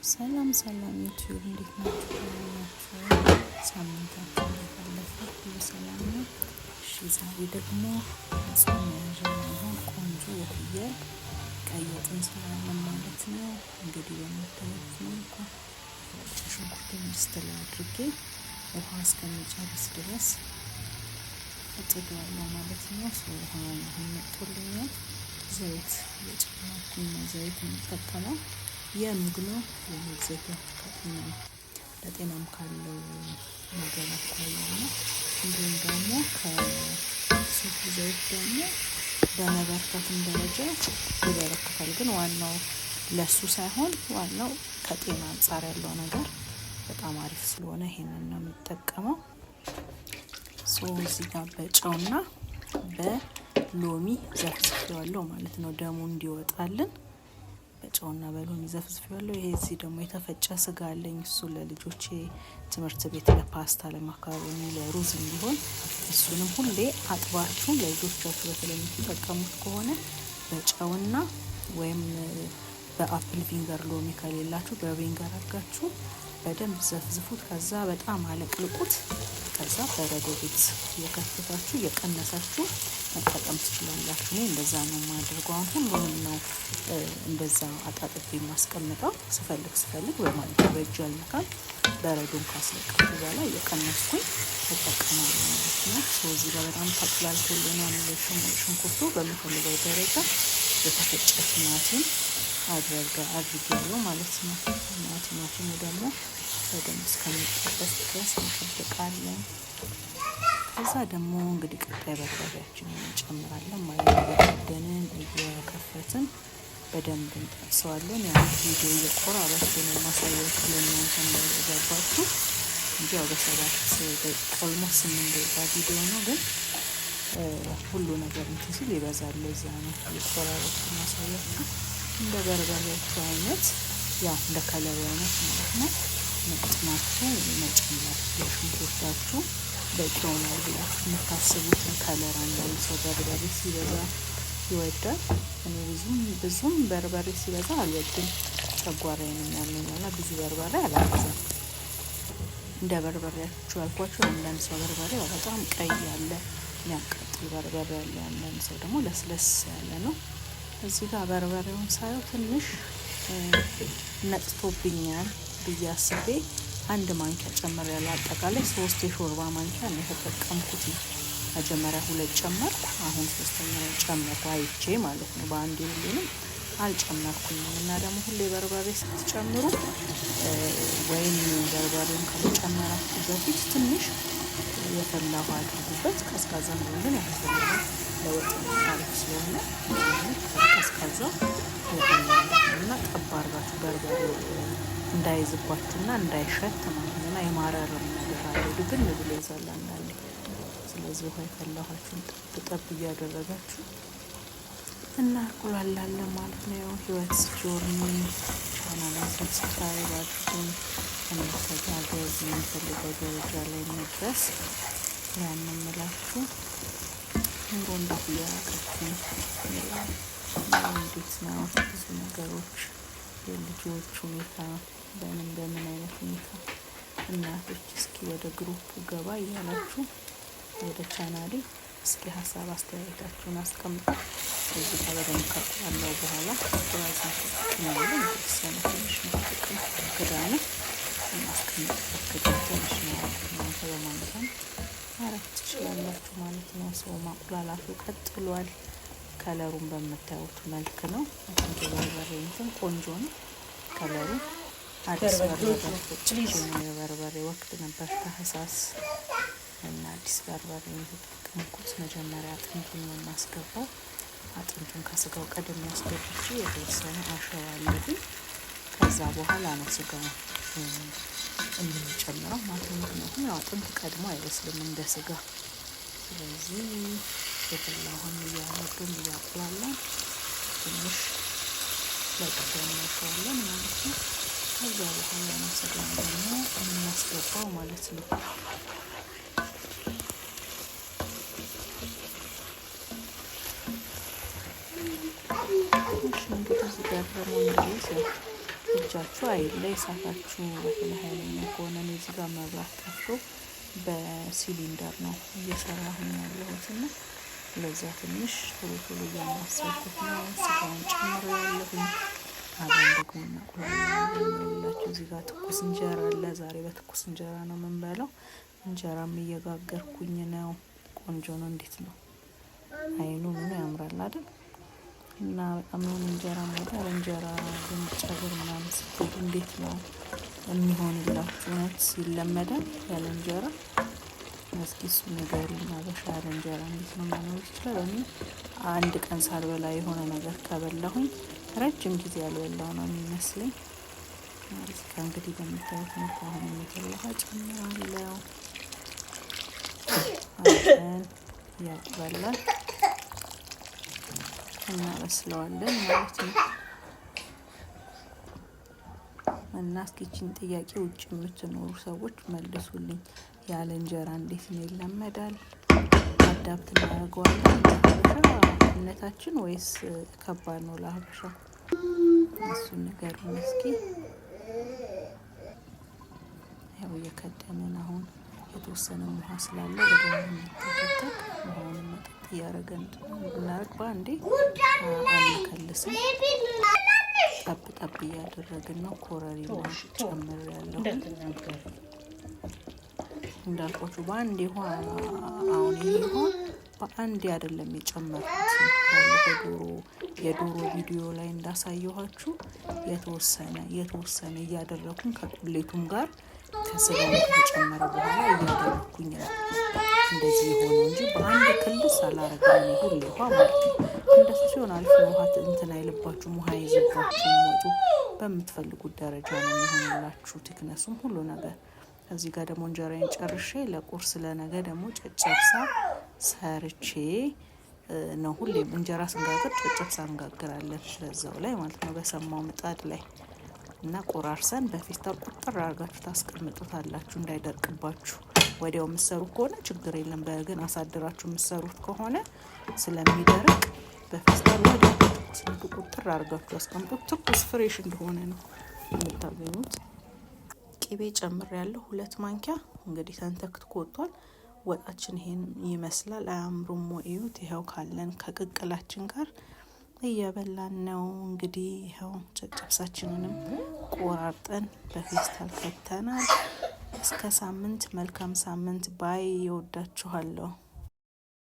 ሰላም ሰላም ዩቲዩብ፣ እንዴት ናችሁ? ደህና ናችሁ? ሳምንታችሁ እንዴት አለፈ? ሁሉ ሰላም ነው? እሺ፣ ዛሬ ደግሞ ጾም መያዣ የሚሆን ቆንጆ የፍየል ቀይ ወጥ እንሰራለን ማለት ነው። እንግዲህ በምታዩት መልኩ ሽንኩርቱን ድስት ላይ አድርጌ ውሃ እስከሚጨርስ ድረስ እጥደዋለሁ ማለት ነው። ውሃውን አሁን መጥቶልኛል። ዘይት እየጨመርኩኝ ነው። ዘይት የምጠቀመው የኑግ ነው። የኑግ ዘይት ከጤና ለጤናም ካለው ነገር አኳያ ነው። እንዲሁም ደግሞ ከሱፍ ዘይት ደግሞ በመበርከትም ደረጃ ይበረክታል። ግን ዋናው ለሱ ሳይሆን ዋናው ከጤና አንፃር ያለው ነገር በጣም አሪፍ ስለሆነ ይሄንን ነው የምጠቀመው። So እዚህ ጋር በጨውና በሎሚ ዘፍዝፌዋለሁ ማለት ነው፣ ደሙ እንዲወጣልን በጨውና በሎሚ ዘፍዝፌዋለሁ። ይሄ እዚህ ደግሞ የተፈጨ ስጋ አለኝ። እሱ ለልጆቼ ትምህርት ቤት ለፓስታ፣ ለማካሮኒ፣ ለሩዝ እንዲሆን እሱንም ሁሌ አጥባችሁ ለልጆቻችሁ በተለይ የምትጠቀሙት ከሆነ በጨውና ወይም በ apple vinegar፣ ሎሚ ከሌላችሁ በ vinegar አድርጋችሁ በደንብ ዘፍዝፉት። ከዛ በጣም አለቅልቁት። ከዛ በረዶ ቤት እየከተታችሁ እየቀነሳችሁ መጠቀም ትችላላችሁ። እኔ እንደዛ ነው የማደርገው። አሁን ሁሉንም ነው እንደዛ አጣጥቤ የማስቀምጠው። ስፈልግ ስፈልግ በማንኪያ፣ በእጅ አልነካም። በረዶን ካስለቀቅኩ በኋላ እየቀነስኩኝ እጠቀማለሁ ማለት ነው። So እዚህ ጋር በጣም ተቁላልቶልናል ሽንኩርቱ። በምፈልገው ደረጃ የተፈጨ ቲማቲም አድርጌያለሁ ማለት ነው። እና ቲማቲሙ ደግሞ በደንብ እስከሚጠበስ ድረስ እንጠብቃለን። ከዛ ደግሞ እንግዲህ ቀጣይ በርበሬያችንን እንጨምራለን ማለት ነው። እየከደንን እየከፈትን በደንብ እንጠብሰዋለን። ያው ቪዲዮ እየቆራረጥኩ ነው የማሳያችሁ ለእናንተ እንዳይበዛባችሁ እንጂ ያው በ7 ደቂቃ፣ almost 8 ደቂቃ ቪዲዮ ነው፣ ግን ሁሉ ነገር እንትን ሲል ይበዛል። ለዛ ነው እየቆራረጥኩ ማሳያችሁ። እንደ በርበሬያችሁ አይነት፣ ያው እንደ color ኡ አይነት ማለት ነው፣ መጥናችሁ መጨመር። ለሽንኩርታችሁ በቂ ሆኗል ብላችሁ የምታስቡትን color። አንዳንድ ሰው በርበሬ ሲበዛ ይወዳል። እኔ ብዙም ብዙም በርበሬ ሲበዛ አልወድም። ጨጓራዬንም ያመኛልና ብዙ በርበሬ አላበዛም። እንደ በርበሬያችሁ ያልኳችሁ፣ አንዳንድ ሰው በርበሬ በጣም ቀይ ያለ የሚያቃጥል በርበሬ ያለ፣ አንዳንድ ሰው ደግሞ ለስለስ ያለ ነው። እዚህ ጋር በርበሬውን ሳየው ትንሽ ነጥቶብኛል ብዬ አስቤ አንድ ማንኪያ ጨምሬያለሁ። አጠቃላይ 3 የሾርባ ማንኪያ ነው የተጠቀምኩት። መጀመሪያ ሁለት ጨመርኩ፣ አሁን ሶስተኛውን ጨመርኩ አይቼ ማለት ነው። በአንዴ ሁሉንም አልጨመርኩኝም። እና ደግሞ ሁሌ በርበሬ ስትጨምሩ ወይም በርበሬውን ከመጨመራችሁ በፊት ትንሽ የፈላ ውሃ አድርጉበት። ቀዝቃዛ ቢሆን ግን ያስፈልጋል፣ ለወጥ አሪፍ ስለሆነ ቀዝቃዛው የፈላ እና ጠብ አድርጋችሁ በርበሬው እንዳይዝባችሁና እንዳይሸት ማለት ነው። እና የማረርም ነገር አለው፣ ድብን ብሎ ይዛል አንዳንዴ። ስለዚህ ውሃ የፈላ ውሃችሁን ጠብ ጠብ እያደረጋችሁ እናቁላላለን ማለት ነው። ያው ህይወት journey ቻናልን subscribe አድርጉን፣ እንተጋገዝ፣ የምንፈልገው ደረጃ ላይ እንድረስ። ያን ምላችሁ ኑሮ እንዴት እያደረጋችሁ ነው? እንዴት ነው? ብዙ ነገሮች፣ የልጆች ሁኔታ በምን በምን አይነት ሁኔታ፣ እናቶች እስኪ ወደ group ገባ እያላችሁ ወደ ቻናሌ እስኪ ሀሳብ አስተያየታችሁን አስቀምጡ። እዚህ ጋር በደንብ ካቁላላው በኋላ ተጠቅሜያለሁ። የተወሰነ ትንሽ ነው ጥቅም ክዳኑ እናስቀምጥበት፣ ክዳን ትንሽ ነው። እናንተ በማንኪያም ማረግ ትችላላችሁ ማለት ነው። So ማቁላላቱ ቀጥሏል። Color ኡን በምታዩት መልክ ነው። የበርበሬ እንትን ቆንጆ ነው color ኡ። አዲስ በርበሬ ፈጭቼ ነው። የበርበሬ ወቅት ነበር ታህሳስ እና አዲስ በርበሬ ነው የተጠቀምኩት። መጀመሪያ አጥንቱን ነው የማስገባው። አጥንቱን ከስጋው ቀደም ያስገብቼ የተወሰነ አሸዋለሁኝ። ከዛ በኋላ ነው ስጋው የምንጨምረው ማለት ነው። ምክንያቱም ያው አጥንት ቀድሞ አይበስልም እንደ ስጋ። ስለዚህ የፈላ ውሃን እያወረድን እያቁላላን ትንሽ ለቅተን እናሸዋለን ማለት ነው። ከዛ በኋላ ነው ስጋውን ደግሞ የምናስገባው ማለት ነው። እሺ፣ እንግዲህ እዚህ ጋር ደግሞ እንደዚህ ያው እጃችሁ አይለይ፣ እሳታችሁ በተለይ ኃይለኛ ከሆነ። እኔ እዚህ ጋር መብራት ጠፍቶ በሲሊንደር ነው እየሰራሁኝ ያለሁት እና ለዛ ትንሽ ቶሎ ቶሎ እያማሰልኩት ነው። ስጋውን ጨምሮ ያለሁኝ አብረን ደግሞ እናቁላላለን። እዚህ ጋር ትኩስ እንጀራ አለ። ዛሬ በትኩስ እንጀራ ነው የምንበላው። እንጀራም እየጋገርኩኝ ነው። ቆንጆ ነው። እንዴት ነው አይኑ ምኑ ያምራል አይደል? እና በጣም ነው እንጀራ መውጣት። እንጀራ ግን ውጭ ሀገር ምናምን ስትሄዱ እንዴት ነው የሚሆንላችሁ? እውነት ይለመዳል ያለ እንጀራ? እስኪ እሱ ንገሩኝ። አበሻ ያለ እንጀራ እንዴት ነው መኖር ይችላል? እኔ አንድ ቀን ሳልበላ የሆነ ነገር ከበላሁኝ ረጅም ጊዜ ያልበላው ነው የሚመስለኝ። እዚህ ጋ እንግዲህ በምታዩት መልኩ አሁን ውሃ ጨምራለሁ። አብረን ያቁላላል እናበስለዋለን ማለት ነው። እና እስኪ ይቺን ጥያቄ ውጭ የምትኖሩ ሰዎች መልሱልኝ። ያለ እንጀራ እንዴት ነው ይለመዳል? adapt እናደርገዋለን ለሀበሻ እምነታችን ወይስ ከባድ ነው ለሀበሻ? እሱን ንገሩን እስኪ። ያው እየከደንን አሁን የተወሰነ ውሃ ስላለ በደንብ እንዲተከተክ ውሃውን መጠጥ እያደረገን ብናደርግ በአንዴ አንከልስም። ጠብ ጠብ እያደረግን ነው። ኮረሪማ ጨምር ያለው እንዳልኳችሁ በአንዴ ውሃ አሁን ይሆን በአንዴ አይደለም የጨመርኩት። ባለፈው የዶሮ ቪዲዮ ላይ እንዳሳየኋችሁ የተወሰነ የተወሰነ እያደረኩኝ ከቁሌቱም ጋር ከስጋው ከተጨመረ በኋላ እያደረኩኝ ነው እንደዚህ የሆነው እንጂ በአንድ ክልስ አላረግም። ሁሌ ውሃ ማለት ነው። እንደሱ ሲሆን አሪፍ ነው። ውሃ እንትን አይልባችሁም፣ ውሃ አይዝባችሁም። ወጡ በምትፈልጉት ደረጃ ነው የሚሆንላችሁ፣ thickness ኡም ሁሉ ነገር። እዚህ ጋር ደግሞ እንጀራዬን ጨርሼ ለቁርስ ለነገ ደግሞ ጨጨብሳ ሰርቼ ነው። ሁሌም እንጀራ ስንጋግር ጨጨብሳ እንጋግራለን በዛው ላይ ማለት ነው፣ በሰማው ምጣድ ላይ እና ቆራርሰን በፌስታል ቁጥር አድርጋችሁ ታስቀምጡታላችሁ እንዳይደርቅባችሁ። ወዲያው የምትሰሩ ከሆነ ችግር የለም። በግን አሳድራችሁ የምትሰሩት ከሆነ ስለሚደርቅ በፌስታል ወዲያው ትኩስ ቁጥር አድርጋችሁ አስቀምጡት። ትኩስ fresh እንደሆነ ነው የምታገኙት። ቅቤ ጨምሬያለሁ 2 ማንኪያ። እንግዲህ ተንተክትኮ ወጥቷል። ወጣችን ይሄን ይመስላል። አያምሩም? እዩት። ይኸው ካለን ከቅቅላችን ጋር እየበላን ነው። እንግዲህ ይኸው ጨጨብሳችንንም ቆራርጠን በፌስታል ከተናል። እስከ ሳምንት፣ መልካም ሳምንት። Bye። እወዳችኋለሁ።